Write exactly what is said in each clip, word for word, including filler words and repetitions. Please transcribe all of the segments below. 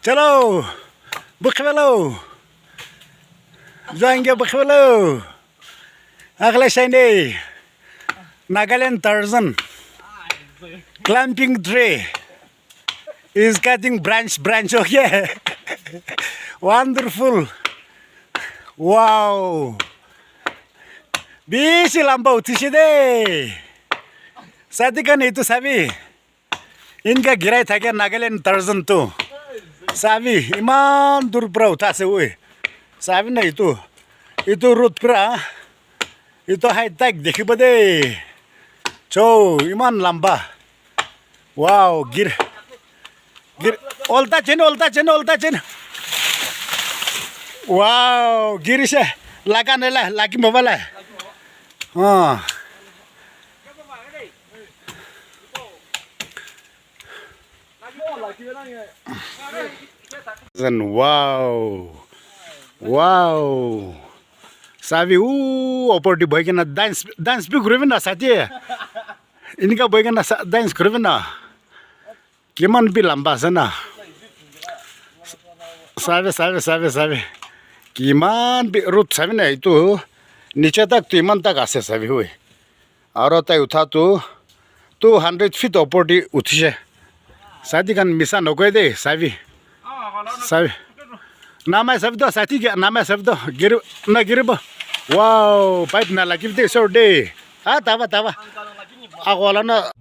Chalo, bukhbelo. Join ke bukhbelo. Agle Sunday, Nagaland Tarzan climbing tree is cutting branch, branch, okay. Wonderful. Wow. Bishi lamba uthise de. Sati khan etu sabi. Inka girai thake Nagaland Tarzan tu. Sabi, iman dur pra utha ase oi. Sabi na itu. Itu road pra. Itu height tak dikhibo de. Cho, iman lamba. Wow, gir. Gir. Olta chen, olta chen, olta chen. Wow, girise. Laga nela, lagi mobala. Ah. Wow. Wow. Sabi, u, opor te bohi kena dance, dance bi kuribi na sati. Inika bohi kena sa-, dance kuribi na. Kiman bi lamba ase na. Sabi, sabi, sabi, sabi. Kiman bi road sabi na itu. Niche tak tu iman tak ase sabi hui. Aro tai utha tu two hundred feet opor te uthise. Sati khan misa nokoi de, sabi. Sabi. Namai sabi to, sati ke namai sabi to. Giri, na giri bo. Wow, pipe na lagi de, sure de. Ha, taba, taba. Ako wala na.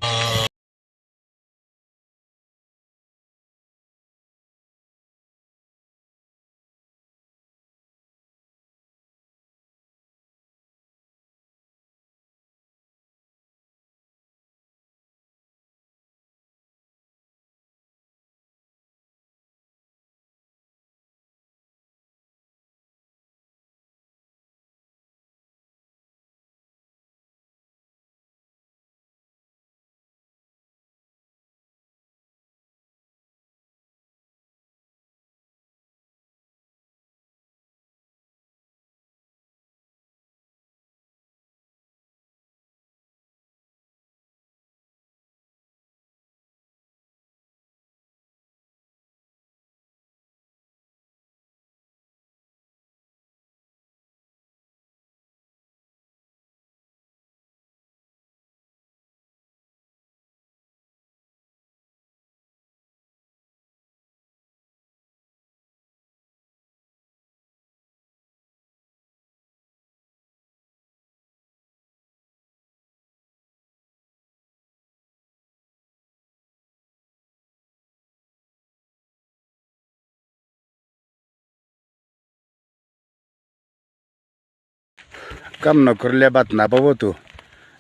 Kam nokurile bhat napabo tu.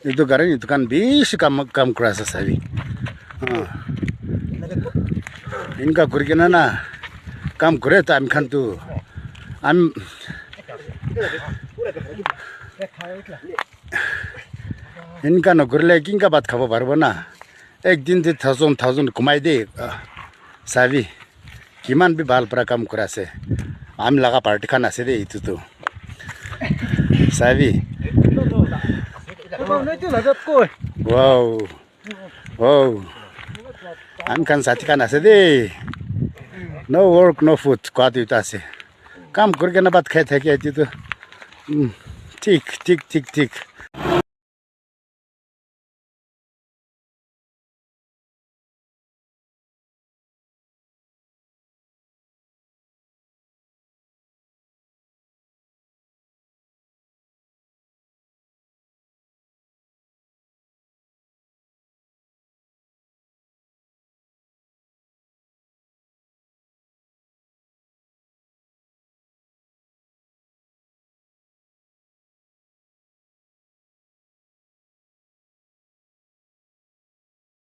Etu karne etu khan bishi kam, kam kura ase sabi. Ah. Enka kuri kena na kam kure tu ami khan tu. Am-, enka nokurile kinka bhat khabo paribo na. Ek din te thousand, thousand kumai de, ah, sabi, kiman bi bhal para kam kura ase. Ami laga party khan ase de, itu tu. Sabi. Wow. Wow. Ami khan sati khan ase de. No work, no food. Kwa tu itu ase. Kam kuri kena bhat khai thaki itu tu. Hmm. Thik, thik, thik, thik.